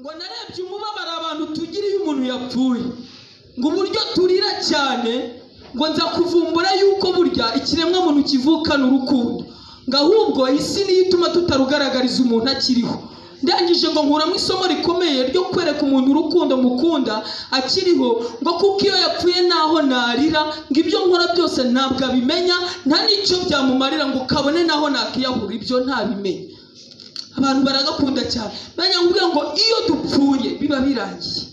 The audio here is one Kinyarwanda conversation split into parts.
Ngo narebye umubabaro abantu tugira iyo umuntu yapfuye, ngo uburyo turira cyane, ngo nza kuvumbura yuko burya ikiremwamuntu kivukana urukundo, ngo ahubwo isi niyo ituma tutarugaragariza umuntu akiriho. Ndangije ngo nkuramo isomo rikomeye ryo kwereka umuntu urukundo mukunda akiriho, ngo kuko iyo yapfuye naho narira, ngo ibyo nkora byose ntabwo abimenya, nta n'icyo byamumarira, ngo kabone naho nakiyahura ibyo ntabimenya. Abantu baragakunda cyane. Nanjye nkubwira ngo iyo dupfuye biba birangiye.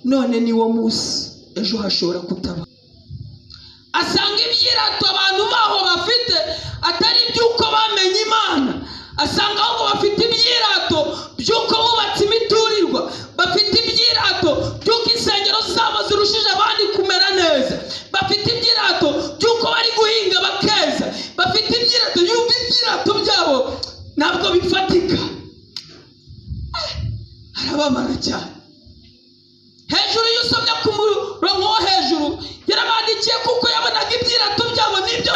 None ni wo munsi, ejo hashobora kutaba. Asanga ibyirato abantu baho bafite atari iby'uko bamenye Imana, asanga ahubwo bafite ibyirato by'uko bubatse imiturirwa, bafite ibyirato by'uko insengero zabo zirushije abandi kumera neza, bafite ibyirato by'uko bari guhinga bakeza, bafite ibyirato, yumva ibyirato byabo ntabwo bifatika. Arababara cyane. Hejuru iyo usomye ku murongo wo hejuru yarabandikiye kuko yabonaga ibyirato byabo n'ibyo.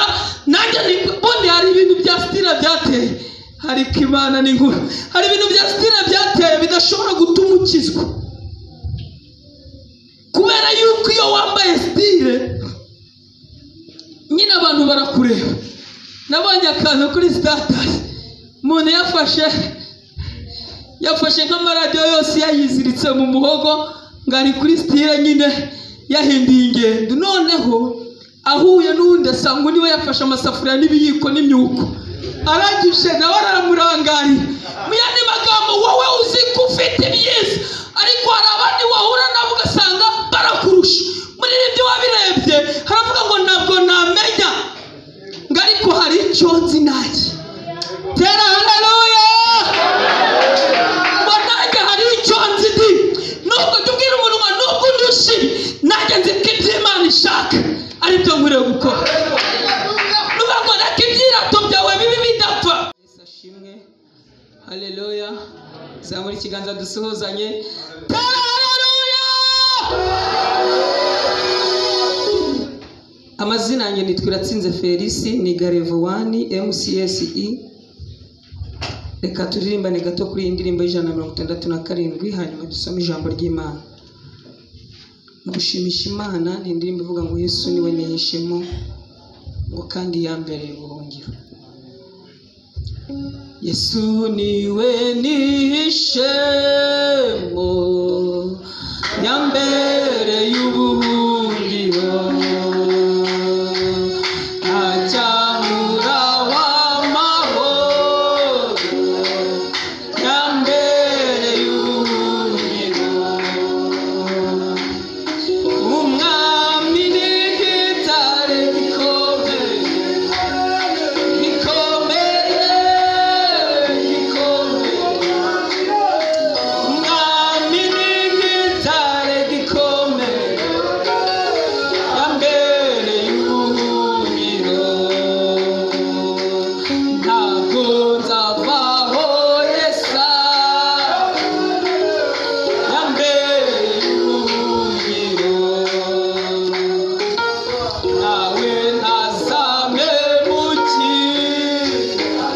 Nanjye ubundi hari ibintu bya sitira byateye, ariko Imana ni nkuru. Hari ibintu bya sitira byateye bidashobora gutuma ukizwa, kubera yuko iyo wambaye sitire nyine abantu barakureba. Nabonye akantu kuri status, umuntu yafashe nk'amaradiyo yose yayiziritse mu muhogo, ngo ari kuri sitire nyine yahinduye ingendo. Noneho ahuye n'undi asanga undi we yafashe amasafuriya n'ibiyiko n'imyuko, arangije nawe aramurangarira. Mu yandi magambo, wowe uzi ko ufite ibyiza, ariko hari abandi wahura nabo ugasanga barakurusha. Muri ibyo wabirebye haravuga ngo ntabwo namenya, ngo ariko hari icyo nzi nanjye. Tera haleluya! Ngo nanjye hari icyo nzi ndi. Nubwo tubwira umuntu ngo nubwo undushye, nanjye nzi ko ibyo Imana ishaka ari byo nkwiriye gukora. Nuvuga ngo reka ibyirato byawe bibi bidapfa. Yesu ashimwe. Haleluya. Zamura ikiganza dusuhuzanye. Tera haleluya! Amazina yanjye nitwa Iratsinze Felisi, ni Garevowani MCSE. Reka turirimbane gato kuri iyi ndirimbo y'167, hanyuma dusome ijambo ry'Imana. Mu gushimisha Imana ni indirimbo ivuga ngo Yesu niwe nihishemo, ngo kandi yambereye ubuhungiro. Yesu niwe nihishemo, yambereye ubuhungiro, ntacyamura w'amahoro, yambereye ubuhungiro. Umwami ni igitare gikomeye, gikomeye, gikomeye. Umwami ni igitare gikomeye, yambereye ubuhungiro. Ntabwo nzavaho Yesu, yambereye ubuhungiro. Nawe ntazamemukira,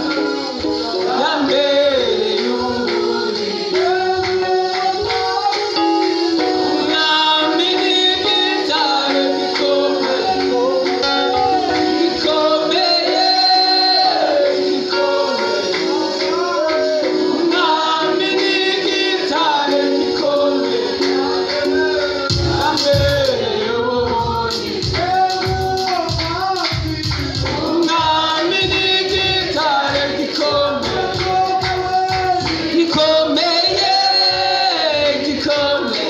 yambereye ubuhungiro. Umwami ni igitare gikomeye, gikomeye, gikomeye. Umwami ni igitare gikomeye, yambereye ubuhungiro. Umwami ni igitare gikomeye, gikomeye, gikomeye.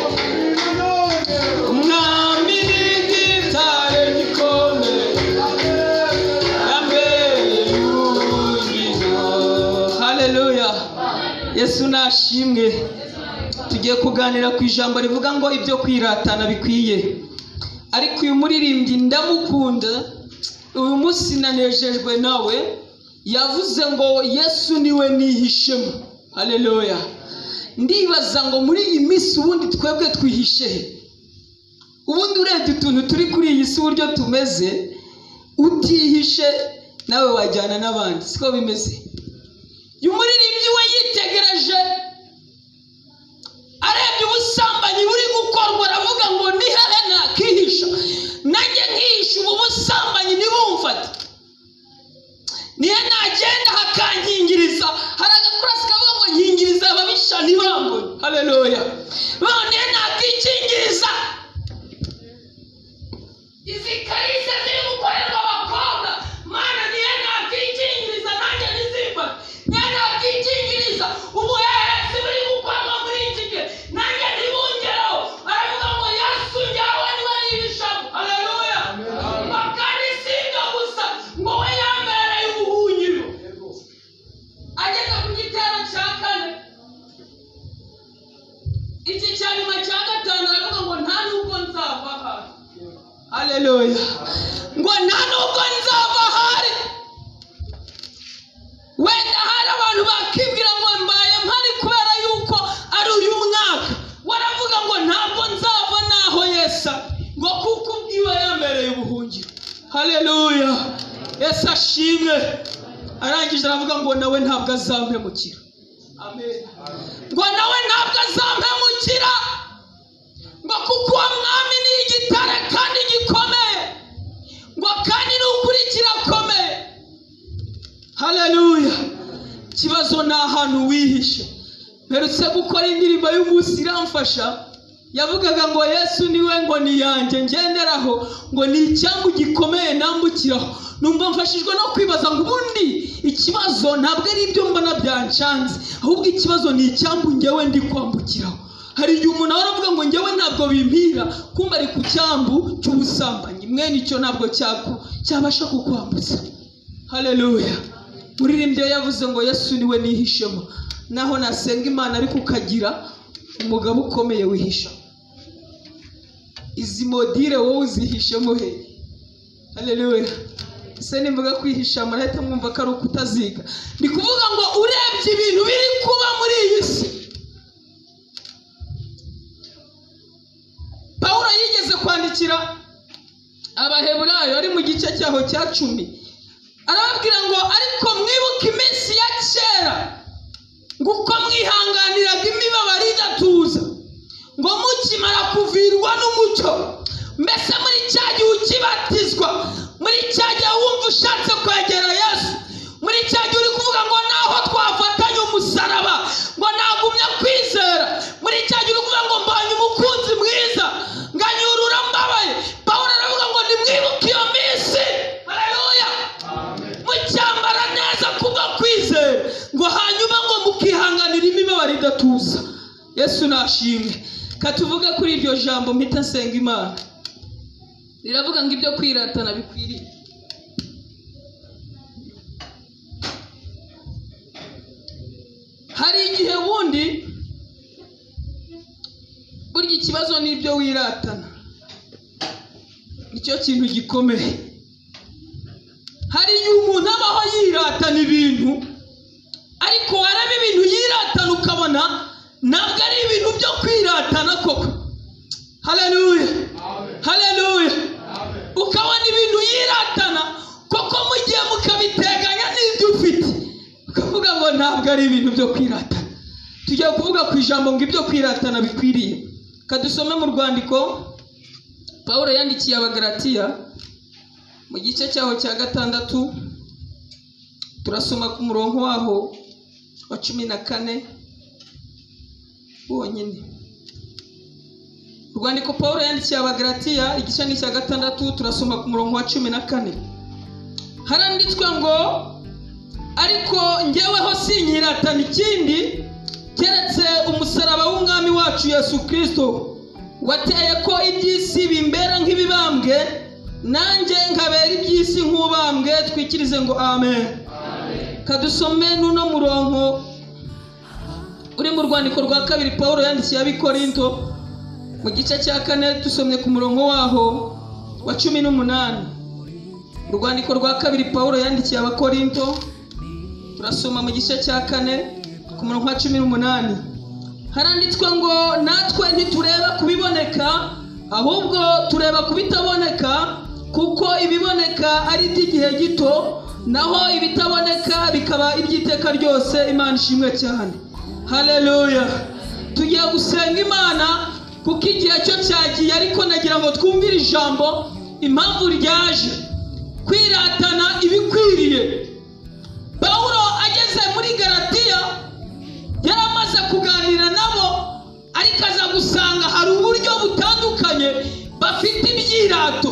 Umwami ni igitare gikomeye, yambereye ubuhungiro. Haleluya. Yesu nashimwe. Tugiye kuganira ku ijambo rivuga ngo ibyo kwiratana bikwiye. Ariko uyu muririmbyi ndamukunda, uyu munsi nanejejwe nawe, yavuze ngo Yesu niwe nihishemo. Haleluya. Ndibaza ngo muri iyi minsi ubundi twebwe twihishe he? Ubundi urebye utuntu turi kuri iyi si uburyo tumeze, utihishe nawe wajyana n'abandi, siko bimeze. Uyu muririmbyi we yitegereje Iki cya nyuma cya gatanu aravuga ngo nta nubwo nzava ahari. Haleluya. Ngo nta nubwo nzava ahari. Wenda hari abantu bakibwira ngo mbaye mpari kubera yuko ari uyu mwaka. Waravuga ngo ntabwo nzava naho Yesu, ngo kuko ubwiwe yambereye ubuhungiro. Haleluya. Yesu ashimwe. Arangije aravuga ngo nawe ntabwo azampemukira. Amen. Ngo nawe ntabwo azampemukira, ngo kuko uwo mwami ni igitare kandi gikomeye, ngo kandi ni ukuri kirakomeye. Haleluya. Ikibazo ni ahantu wihishe. Mperutse gukora indirimbo y'umunsi iramfasha, yavugaga ngo Yesu niwe ngo ni yanjye ngenderaho, ngo ni icyambu gikomeye nambukiraho. Numva mfashijwe no kwibaza ngo ubundi ikibazo ntabwo ari ibyo mbona byancanze, ahubwo ikibazo ni icyambu ngewe ndi kwambukiraho. Hari igihe umuntu ahora avuga ngo ngewe ntabwo bimpira, kumba ari ku cyambu cy'ubusambanyi, mwene icyo ntabwo cyabasha kukwambutsa. Haleluya. Muririmbyi yavuze ngo Yesu niwe nihishemo, naho nasenga Imana ariko ukagira umugabo ukomeye wihisha. Izi modire wowe uzihishemo he? Haleluya. Se nimvuga kwihisha murahita mwumva ko ari ukutaziga. Ndi kuvuga ngo urebye ibintu biri kuba muri iyi si. Pawulo yigeze kwandikira Abaheburayo ari mu gice cyaho cya 10, arababwira ngo ariko mwibuke iminsi ya kera, ngo uko mwihanganiraga imibabaro idatuza, ngo mukimara kuvirwa n'umucyo. Mbese muri cya gihe ukibatizwa, muri cya gihe wumva ushatse kwegera Yesu, muri cya gihe uri kuvuga ngo naho twafatanye umusaraba, ngo nagumya kwizera, muri cya gihe uri kuvuga ngo mbonye umukunzi mwiza, nganyurura mbabaye. Pawulo aravuga ngo nimwibuke iyo minsi. Haleluya. Mucyambara neza kubwo kwizera, ngo hanyuma ngo mukihanganira imibabaro idatuza. Yesu nashimwe. Katuvuge kuri iryo jambo mpita nsenga Imana. Riravuga ngo ibyo kwiratana bikwiriye. Hari igihe bundi burya ikibazo n'ibyo wiratana nicyo kintu gikomeye. Hari igihe umuntu abaho yiratana ibintu, ariko wareba ibintu yiratana ukabona ntabwo ari ibintu byo kwiratana koko. Haleluya. Haleluya. Ukabona ibintu yiratana koko mugiye mukabiteganya n'ibyo ufite, ukavuga ngo ntabwo ari ibintu byo kwiratana. Tugiye kuvuga ku ijambo ngo ibyo kwiratana bikwiriye. Kadusome mu rwandiko Pawulo yandikiye Abagalatiya mu gice cyaho cya 6, turasoma ku murongo waho wa 14 wonyine. Urwandiko Pawulo yandikiye Abagalatiya igice ni cya 6, turasoma ku murongo wa 14. Haranditswe ngo ariko njyeweho sinyiratana ikindi keretse umusaraba w'umwami wacu Yesu Kristo, wateye ko iby'isi bimbera nk'ibibambwe, nanjye nkabera iby'isi nk'ubambwe. Twikirize ngo amen. Kadusome n'uno murongo uri mu rwandiko rwa 2 Pawulo yandikiye Abikorinto mu gice cya 4, dusomye ku murongo waho wa 18. Urwandiko rwa 2 Pawulo yandikiye Abakorinto, turasoma mu gice cya 4 ku murongo wa 18. Haranditswe ngo natwe ntitureba kubiboneka, ahubwo tureba kubitaboneka, kuko ibiboneka ari iby'igihe gito, naho ibitaboneka bikaba iby'iteka ryose. Imana ishimwe cyane. Haleluya. Tugiye gusenga Imana kuko igihe cyo cyagiye, ariko nagira ngo twumvire ijambo impamvu ryaje. Kwiratana ibikwiriye. Pawulo ageze muri Galatiya yaramaze kuganira nabo, ariko aza gusanga hari uburyo butandukanye bafite ibyirato.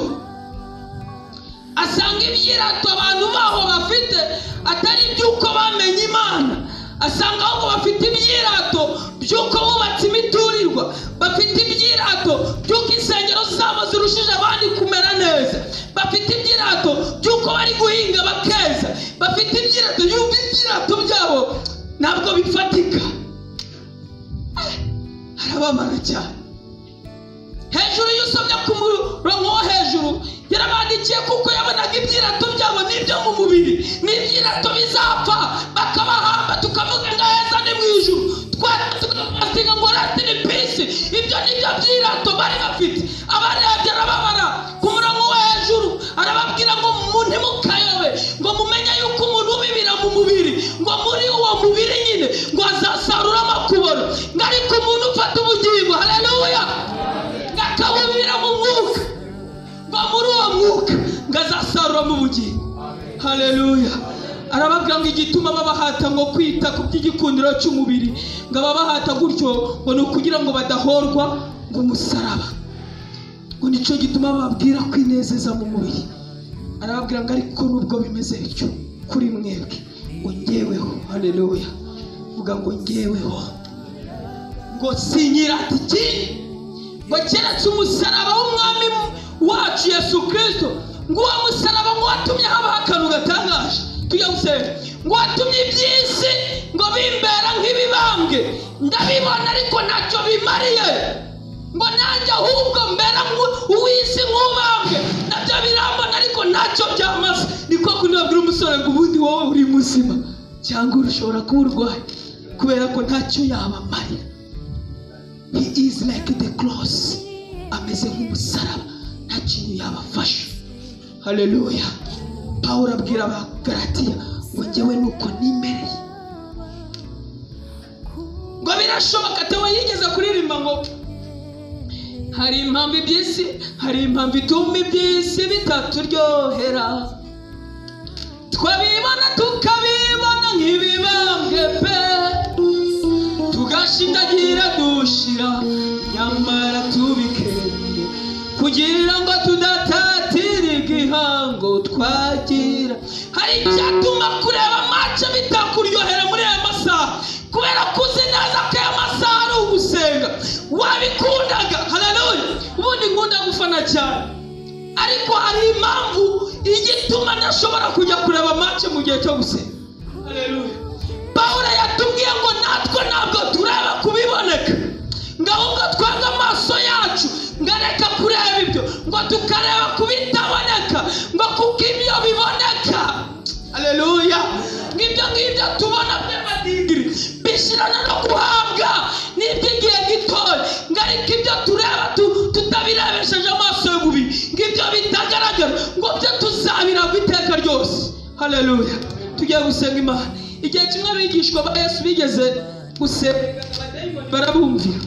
Asanga ibyirato abantu baho bafite atari iby'uko bamenye Imana, asanga ahubwo bafite ibyirato by'uko bubatse imiturirwa, bafite ibyirato by'uko insengero zabo zirushije abandi kumera neza, bafite ibyirato by'uko bari guhinga bakeza, bafite ibyirato y'uko ibyirato byabo ntabwo bifatika. Hari Arababara cyane. Hejuru iyo usomye ku murongo wo hejuru, yarabandikiye kuko yabonaga ibyirato byabo n'ibyo mu mubiri, n'ibyirato bizapfa, bakabahamba tukavuga ngo aheza ni mu ijuru, tukabasiga ngo rest in peace. Ibyo nibyo byirato bari bafite. Abarebye arababara. Ku murongo wo hejuru arababwira ngo ntimukayobe, ngo mumenye yuko umuntu ubibira mu mubiri, ngo muri uwo mubiri nyine ngo azasarura amakuboro, ngo ariko umuntu ufata ubugingo, haleluya, akabubira mu mwuka, ngo muri uwo mwuka ngo azasarura mu bugingo. Haleluya. Arababwira ngo igituma babahata ngo kwita ku by'igikundiro cy'umubiri, ngo ababahata gutyo ngo ni ukugira ngo badahorwa ngo umusaraba, ngo nicyo gituma bababwira kwinezeza mu mubiri. Arababwira ngo ariko nubwo bimeze bityo kuri mwebwe, ngo ngeweho, haleluya, vuga ngo ngeweho, ngo sinyirata ikindi, ngo keretse umusaraba w'umwami wacu Yesu Kristo. Ngo uwo musaraba ngo watumye habaho akantu gatangaje. Tujya gusenga. Ngo watumye iby'isi ngo bimbera nk'ibibambwe, ndabibona ariko ntacyo bimariye, ngo nanjye ahubwo mbera uw'isi nk'ubambwe, nabyo birambona ariko ntacyo byamaze. Niko kundi babwira umusore ngo ubundi wowe uri muzima cyangwa ushobora kuba urwaye, kubera ko ntacyo yabamarira. He is like the cross, ameze nk'umusaraba, nta kintu yabafasha. Haleluya. Pawulo abwira Abagalatiya ngo njyewe nuko nimereye, ngo birashoboka. Tewe yigeze kuririmba ngo hari impamvu iby'isi, hari impamvu ituma iby'isi bitaturyohera, twabibona tukabibona nk'ibibambwe pe, tugashindagira dushira, nyamara tubikeye kugira ngo tudatatira igihango twagira. Hari icyatuma kureba mace bitakuryohera muri aya masaha, kubera ko uzi neza ko aya masaha ari ugusenga. Wabikundaga, haleluya. Ubundi nkunda gufana cyane, ariko hari impamvu igituma ntashobora kujya kureba mace mu gihe cyo gusenga. Haleluya. Pawulo yatubwiye ngo natwe ntabwo tureba kubiboneka, ngo ahubwo twanga amaso yacu, ngo areka kureba ibyo, ngo tukareba kubitaboneka, ngo kuko ibyo biboneka, haleluya, ngibyo ngibyo tubona by'amadigiri bishirana no guhabwa n'iby'igihe gitoya, ngo ariko ibyo tureba tutabirebesheje amaso y'umubiri, ngibyo bitagaragara, ngo byo tuzabiragwa iteka ryose. Haleluya. Tugiye gusenga Imana. Igihe kimwe abigishwa ba Yesu bigeze gusenga, barabumvira,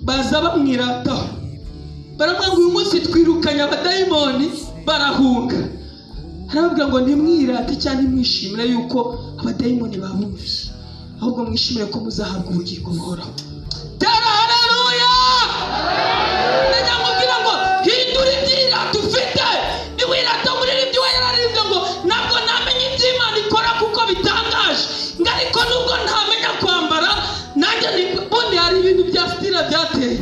baza bamwirataho, baramubwira ngo uyu munsi twirukanye abadayimoni barahunga. Arababwira ngo ntimwirate cyangwa ntimwishimire yuko abadayimoni babumviye, ahubwo mwishimire ko muzahabwa ubugingo buhoraho. Tera haleluya. Ndagira ngo mbwira ngo hindura ibyirato ufite. Niwirata umuririmbyi we yararirimbye ngo ntabwo namenye iby'Imana ikora kuko bitangaje, ngo ariko nubwo ntamenya kwambara nanjye ubundi hari ibintu bya style byateye,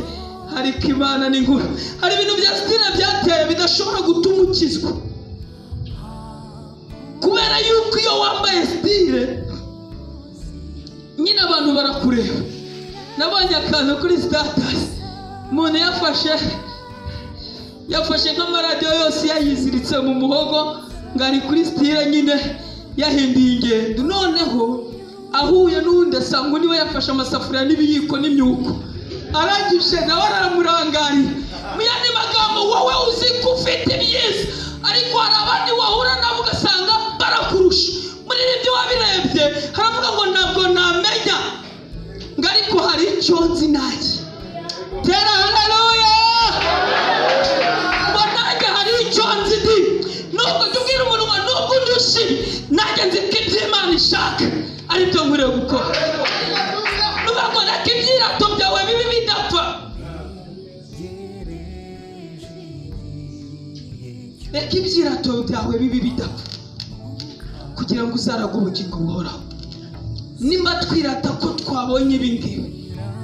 ariko Imana ni nkuru. Hari ibintu bya style byateye bidashobora gutuma ukizwa, kubera yuko iyo wambaye style nyine abantu barakureba. Nabonye akantu kuri status, umuntu yafashe nk'amaradiyo yose yayiziritse mu muhogo, ngo ari kuri style nyine yahinduye ingendo. Noneho ahuye n'undi asanga undi we yafashe amasafuriya n'ibiyiko n'imyuko, arangije nawe aramurangarira. Mu yandi magambo, wowe uzi ko ufite ibyiza, ariko hari abandi wahura nabo ugasanga barakurusha. Muri ibyo wabirebye haravuga ngo ntabwo namenya, ngo ariko hari icyo nzi nanjye. Tera haleluya. Ngo nanjye hari icyo nzi di, nubwo tubwira umuntu ngo nubwo undushye, nanjye nzi ko ibyo Imana ishaka ari byo nkwiriye gukora. Nuvuga ngo reka ibyirato byawe bibi bidapfa, reka ibyirato byawe bibi bidapfa, kugira ngo uzarage ubugingo buhoraho. Nimba twirata ko twabonye ibi ngibi,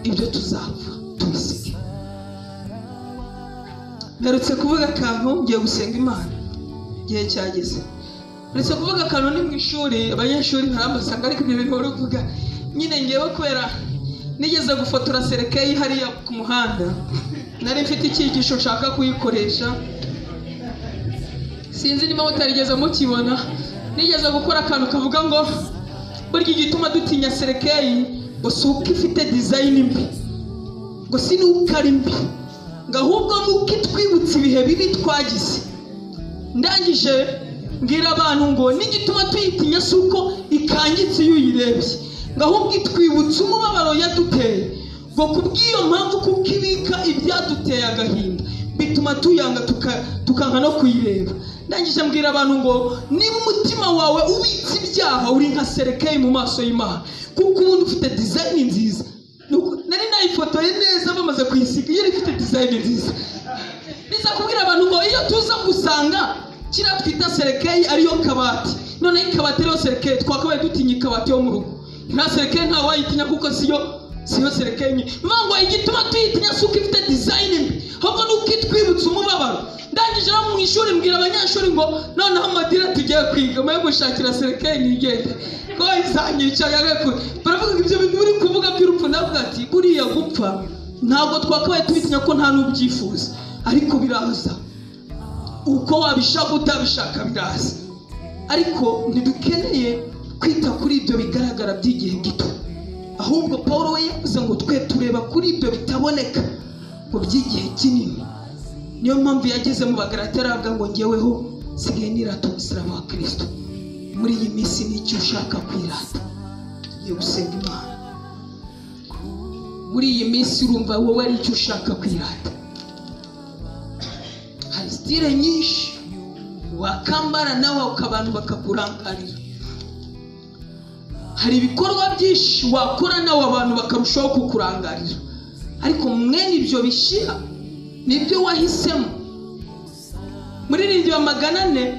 ibyo tuzapfa tubisige. Mperutse kuvuga akantu, ngiye gusenga Imana igihe cyageze. Mperutse kuvuga akantu ni mu ishuri, abanyeshuri barambasanga, ariko ibyo bintu bari kuvuga nyine ngewe kubera Nigeze gufotora serekeyi hariya ku muhanda, nari mfite icyigisho nshaka kuyikoresha, sinzi niba mutarigeze mukibona. Nigeze gukora akantu kavuga ngo burya igituma dutinya serekeyi ngo si uko ifite design mbi, ngo si nuko ari mbi, ngo ahubwo nuko itwibutsa ibihe bibi twagize. Ndangije mbwira abantu ngo n'igituma tuyitinya si uko ikangitse iyo uyirebye, ngo ahubwo itwibutsa umubabaro yaduteye, ngo kubw'iyo mpamvu kuko ibika ibyaduteye agahinda bituma tuyanga tukanka no kuyireba. Ndangije mbwira abantu ngo niba umutima wawe ubitse ibyaha uri nka serekeyi mu maso y'Imana, kuko ubundi ufite design nziza. Nari nayifotoye neza bamaze kuyisiga, iyo ifite design nziza. Niza kubwira abantu ngo iyo tuza gusanga kiriya twita serekeyi ariyo kabati, noneho ikabati ariyo serekeyi, twakabaye dutinya ikabati yo mu rugo. Nta serekeyi nta wayitinya kuko siyo serekeyi nyine. Ngo igituma tuyitinya si uko ifite design mbi, ahubwo ni uko itwibutsa umubabaro. Ndangije no mu ishuri mbwira abanyeshuri ngo noneho amadira tugiye kwiga mwe gushakira serekeyi nigende ko izanyica yagakure. Baravuga ibyo bintu uri kuvuga by'urupfu, ndavuga ati buriya gupfa ntabwo twakabaye tubitinya ko nta n'ubyifuza, ariko biraza uko wabishaka utabishaka biraza. Ariko ntidukeneye kwita kuri ibyo bigaragara by'igihe gito, ahubwo Paul we yavuze ngo twe tureba kuri ibyo bitaboneka ngo by'igihe kinini. Niyo mpamvu yageze mu Bagalatiya aravuga ngo ngeweho sigaye nirata umusaraba wa Kristo. Muri iyi minsi n'icyo ushaka kwirata, tugiye gusenga Imana. Muri iyi minsi urumva wowe ari icyo ushaka kwirata. Hari style nyinshi wakambara nawe abantu bakakurangarira, hari ibikorwa byinshi wakora nawe abantu bakarushaho kukurangarira, ariko mwene ibyo bishira nibyo wahisemo. Muririmbyi wa 400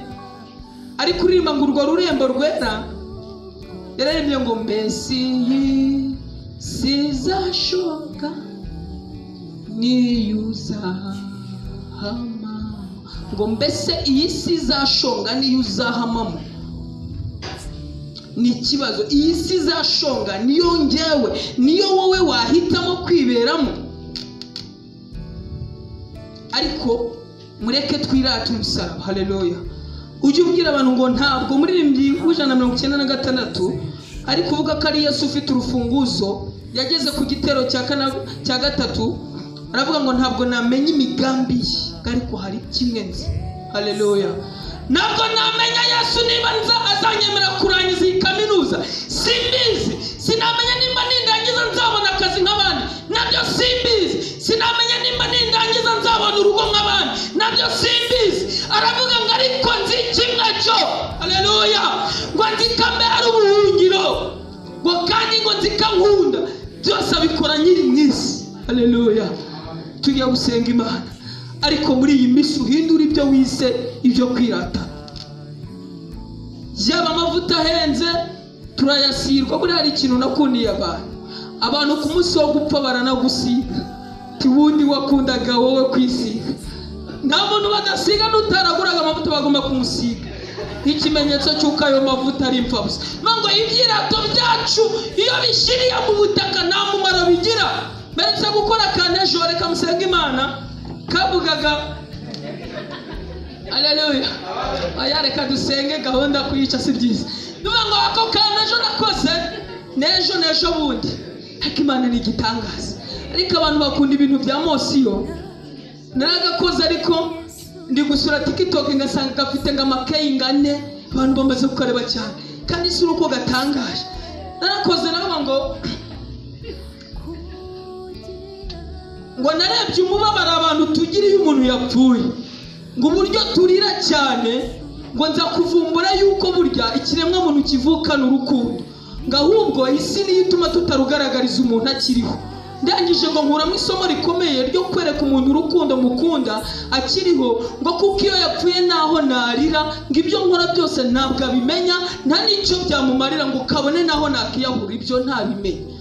ari kuririmba ngo urwo rurembo rwera, yararirimbye ngo mbese iyi sizashoka niyuzahama, ngo mbese iyi sizashonga niyuzahamamo. Ni ikibazo, iyi sizashonga niyo ngewe, niyo wowe wahitamo kwiberamo. Ariko mureke twirate umusaraba. Haleluya. Ujye ubwira abantu ngo ntabwo muririmbyi w'196 ari kuvuga ko ari Yesu ufite urufunguzo, yageze ku gitero cya gatatu aravuga ngo ntabwo namenya imigambi ye, ariko hari kimwe nzi. Haleluya. Ntabwo namenya Yesu niba nza azanyemera kurangiza iyi kaminuza, simbizi. Sinamenya nimba nindangiza nzabona akazi nk'abandi, nabyo simbizi. Sinamenya nimba nindangiza nzabona urugo nk'abandi, nabyo simbizi. Aravuga ngo ariko nzi kimwe cyo, haleluya, ngo nzi ko ari ubuhungiro, ngo kandi ngo nzi ko ankunda, byose abikora nkiri mu isi. Haleluya. Tugiye gusenga Imana, ariko muri iyi minsi uhindura ibyo wise ibyo kwirata. Yaba amavuta ahenze turayasirwa. Buriya hari ikintu nakundiye abantu ku munsi wo gupfa baranagusiga, tiwundi wakundaga wowe kwisiga. Nta muntu badasiga n'utaraguraga amavuta bagomba kumusiga nk'ikimenyetso cy'uko ayo mavuta ari imfabusa. Ngo ibyirato byacu iyo bishyiriye mu butaka nta mumaro bigira. Mperutse gukora akantu ejo, reka musenge Imana, kavugaga haleluya. Oya reka dusenge, gahunda kuyica si byiza. Nuvuga ngo ako kantu ejo nakoze n'ejo n'ejo bundi, ariko Imana ni igitangaza. Ariko abantu bakunda ibintu bya mosiyo. Naragakoze ariko ndi gusura TikTok ngasanga gafite ngo amakayi ngane, abantu bamaze kukareba cyane, kandi si uko gatangaje. Narakoze navuga ngo narebye umubabaro abantu tugira iyo umuntu yapfuye, ngo uburyo turira cyane, ngo nza kuvumbura yuko burya ikiremwa muntu kivukana urukundo, ngo ahubwo isi niyo ituma tutarugaragariza umuntu akiriho. Ndangije ngo nkuramo isomo rikomeye ryo kwereka umuntu urukundo mukunda akiriho, ngo kuko iyo yapfuye naho narira, ngo ibyo nkora byose ntabwo abimenya, nta n'icyo byamumarira, ngo kabone naho nakiyahura ibyo ntabimenya.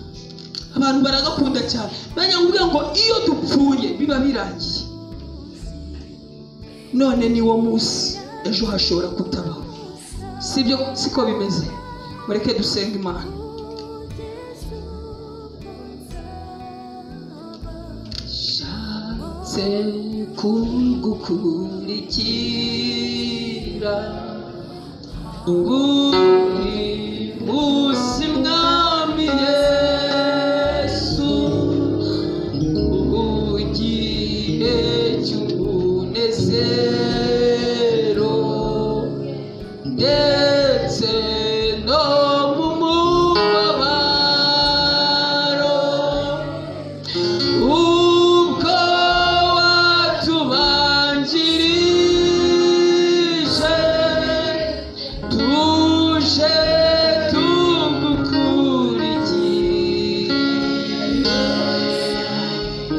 Abantu baragakunda cyane. Banyamubwira ngo iyo dupfuye biba birangiye, none ni wo munsi ejo hashobora kutabaho. Sibyo, siko bimeze. Mureke dusenga Imana. Rwose kugukurikira buri munsi, Mwami Yesu, ugihe cy'umunezero ndetse no mu mubabaro, ubwo watubanjirije tuje tugukurikiye,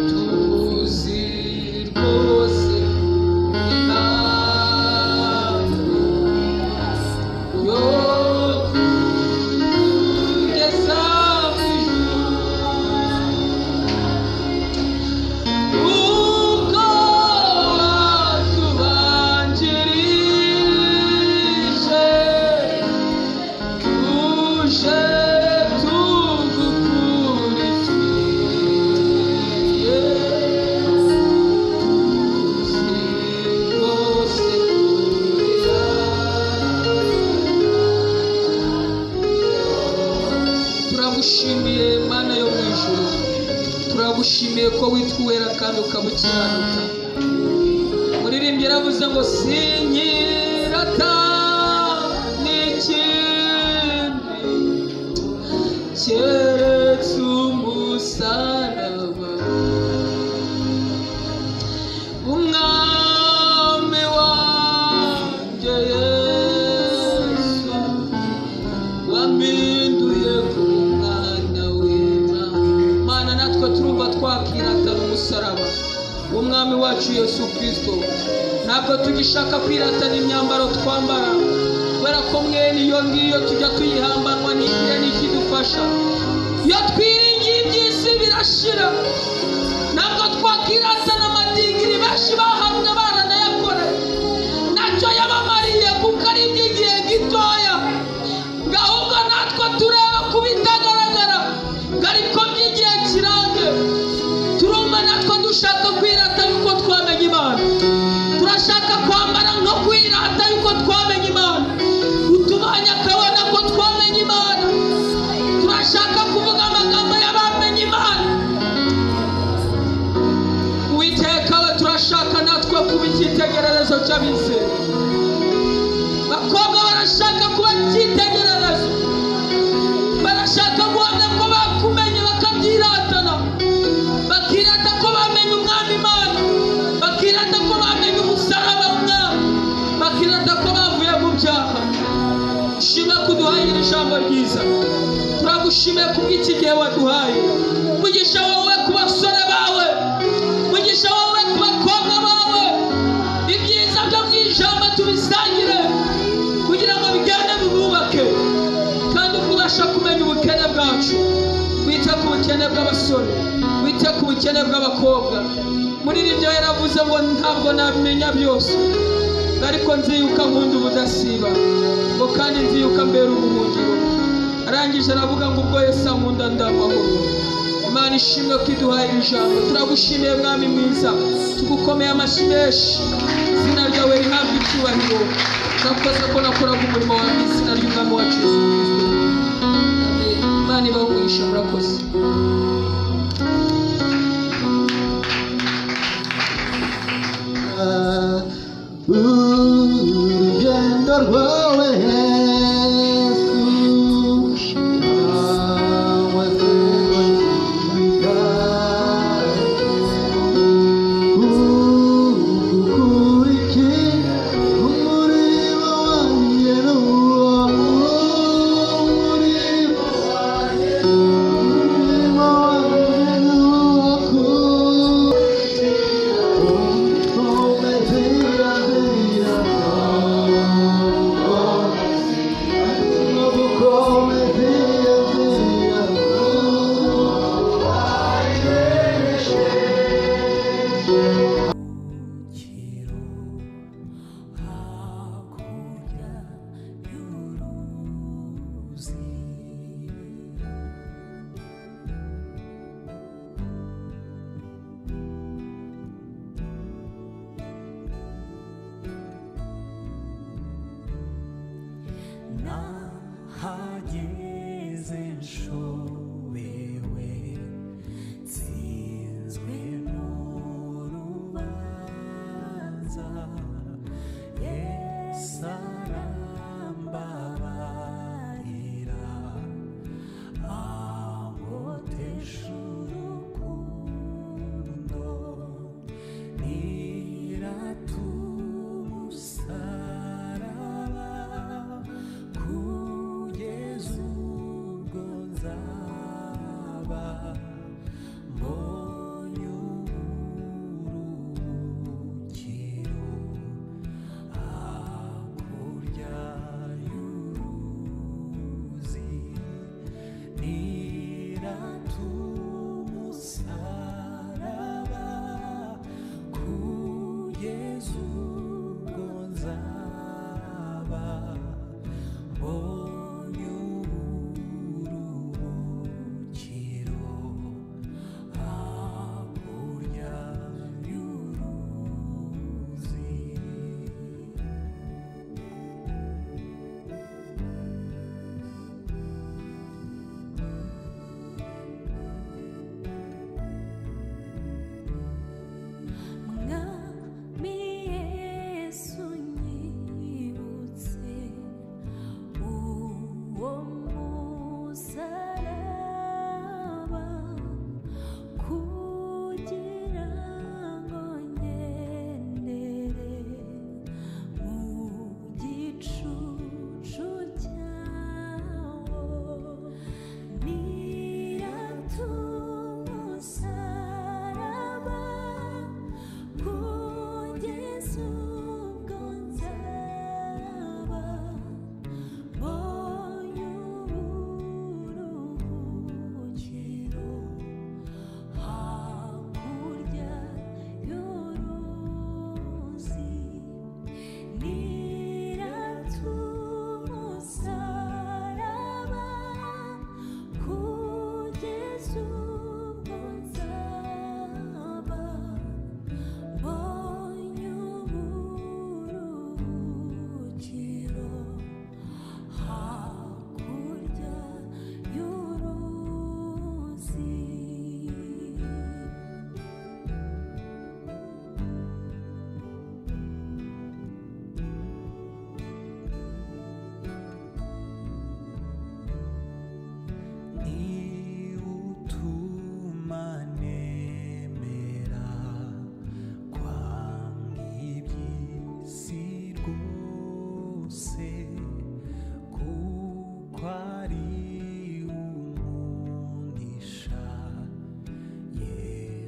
tuzi rwose intambwe yo kugeza mu ijuru. Ubwo watubanjirije tuje tugukurikiye, tuzi rwose kurira. Turagushimiye, Mana yo mu ijuru, turagushimiye ko witwa uwera kandi ukaba ukiranuka. Muririmbyi yaravuze ngo sinkirata n'ikindi keretse umusaraba, Umwami wanjye Yesu wampinduye ku mwana w'Imana. Mana, natwe turumva twakiratana umusaraba w'Umwami wacu Yesu Kirisito. Ntabwo tugishaka kwiratana imyambaro twambara, kubera ko mwene iyo ngiyo tujya tuyihambanwa n'igihe n'ikidufasha. Iyo twiringiye iby'isi birashira. Ntabwo twakiratana amadigiri benshi bahamwe baranayakoreye, ntacyo yabamariye kuko ari iby'igihe gitoya. Ahubwo natwe tureba ku bitagaragara ngo ariko by'igihe kirange. Turumva natwe dushaka kwirata yuko twamenye Imana. Turashaka kwambara nko kwirata yuko twamenye Imana, utubanye akabona ko twamenye Imana. Turashaka kuvuga amagambo y'abamenye Imana. Uwiteka we, turashaka natwe kuba icyitegererezo cy'abizera. Bakobwa barashaka kuba icyitegererezo, barashaka guhamya ko bakumenye, bakabyiratana, bakirata ko bamenye Umwami Imana, bakirata ko bamenye umusaraba w'Umwami, bakirata ko bavuye mu byaha. Shima kuduhaye iri jambo ryiza. Turagushimiye kubw'iki gihe waduhaye. Mugisha wowe ku basore bawe, mugisha wowe ku bakobwa bawe. Ibyiza byo mu ijambo tubisangire kugira ngo bigende bibubake, kandi ubwo ubasha kumenya ubukene bwacu, wite ku bukene bw'abasore, wite ku bukene bw'abakobwa. Muri ibyo yaravuze ngo ntabwo nabimenya byose, ariko nzi yuko ankunda ubudasiba, ngo kandi nzi yuko ambera ubuhungiro. Arangije aravuga ngo ubwo Yesu ankunda ndamahoro. Imana ishimwe ko iduhaye iri jambo. Turagushimiye, Mwami mwiza, tugukomeye amashyi menshi. Izina ryawe rihabwa icyubahiro. Urakoze ko nakoraga umurimo wawe mu izina ry'Umwami wacu Yesu Kirisito. Amen. Imana ibahe umugisha, murakoze. Urugendo rwawe Yesu, cyangwa se kugukurikira, umurimo wanjye ni uwo, umurimo wanjye, umurimo wanjye ni uwo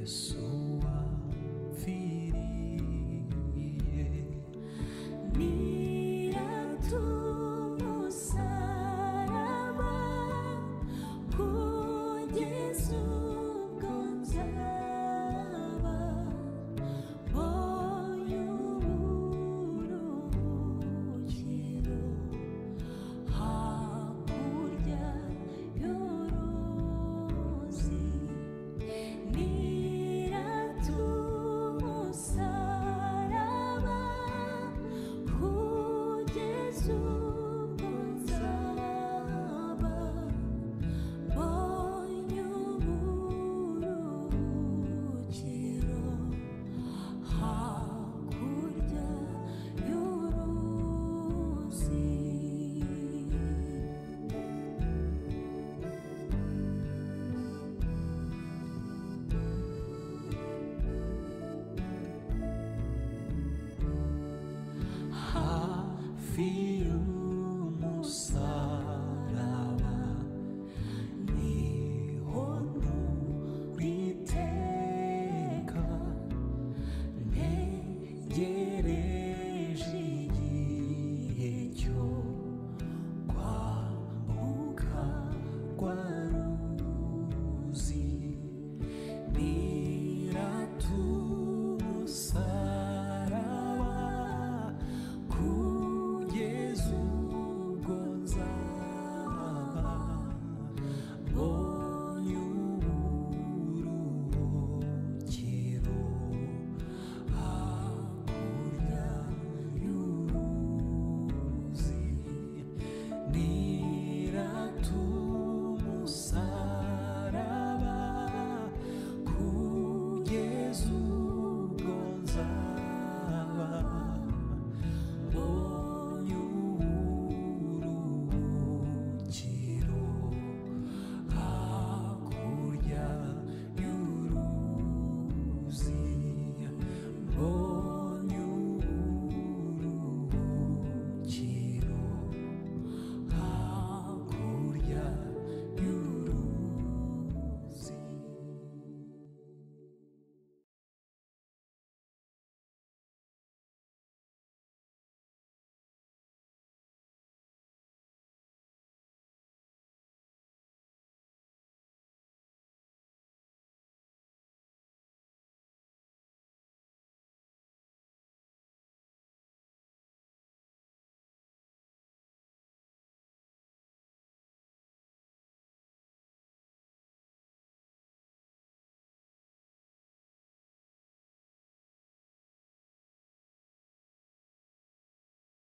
Yesu wapfiriye. Niratumusaraba kugeza ubwo nzaba mbonye uburuhukiro hakurya y'uruzi. Niratumusaraba kugeza ubwo nzaba mbonye uburuhukiro hakurya y'uruzi. Hafi